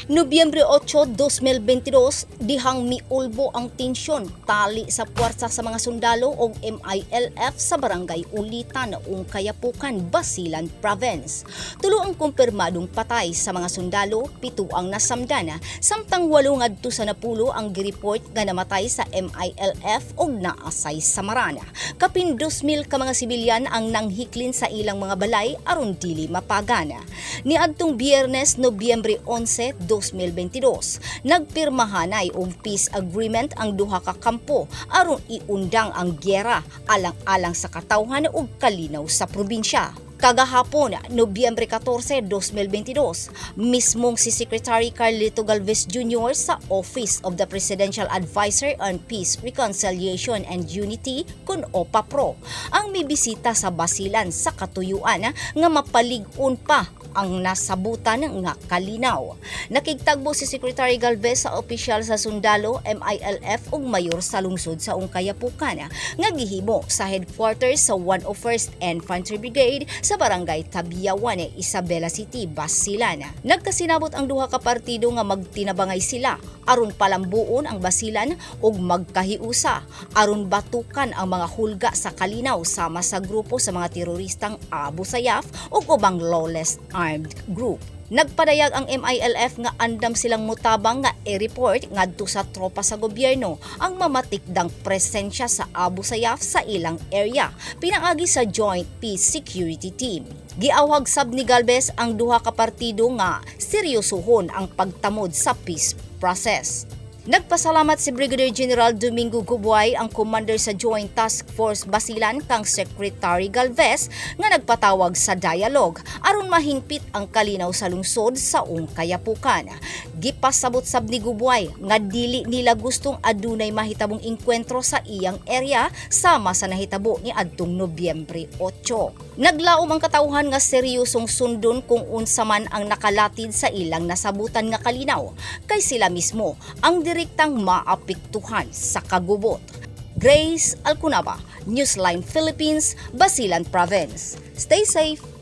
Nobyembre 8, 2022, dihang miulbo ang tensyon tali sa puwersa sa mga sundalo og MILF sa Barangay Ulitan, ug Kayapukan, Basilan Province. 3 ang kumpirmadong patay sa mga sundalo, 7 ang nasamdan, samtang 8 ngadto sa 10 ang gireport nga namatay sa MILF og naasay sa Marana. Kapin 2,000 ka mga sibilyan ang nanghiklin sa ilang mga balay aron dili mapagana. Niadtong Biyernes, Nobyembre 11, 2022, nagpirmahanay og peace agreement ang duha ka kampo aron iundang ang gyera alang-alang sa katawhan ug kalinaw sa probinsya. Kagahapon, Nobyembre 14, 2022, mismong si Secretary Carlito Galvez Jr. sa Office of the Presidential Advisor on Peace, Reconciliation and Unity kun OPAPRO ang mibisita sa Basilan sa katuyuan nga mapalig-on pa ang nasabutan nga kalinaw. Nakigtagbo si Secretary Galvez sa opisyal sa sundalo, MILF ug mayor sa lungsod sa Ungkayapukan nga gihimo sa headquarters sa 101st Infantry Brigade sa Barangay Tabiawan, Isabela City, Basilan. Nagkasinabot ang duha ka partido nga magtinabangay sila aron palambuon ang Basilan ug magkahiusa aron batukan ang mga hulga sa kalinaw sama sa grupo sa mga teroristang Abu Sayyaf ug ubang lawless armed group. Nagpadayag ang MILF nga andam silang mutabang nga i-report ngadto sa tropa sa gobyerno ang mamatikdang presensya sa Abu Sayyaf sa ilang area pinaagi sa Joint Peace Security Team. Giawhag sab ni Galvez ang duha ka partido nga seryosohon ang pagtamod sa peace process. Nagpasalamat si Brigadier General Domingo Gubuay, ang commander sa Joint Task Force Basilan, kang Secretary Galvez nga nagpatawag sa dialogue aron mahingpit ang kalinaw sa lungsod sa Ungkayapukan. Gipasabot sab ni Gubuay nga dili nila gustong adunay mahitabong engkwentro sa iyang area sama sa nahitabo ni adtong Nobyembre 8. Naglaom ang katawhan nga seryosong sundon kung unsa man ang nakalatid sa ilang nasabutan nga kalinaw kay sila mismo ang direktang maapektuhan sa kagubot. Grace Alcunaba, Newsline Philippines, Basilan Province. Stay safe.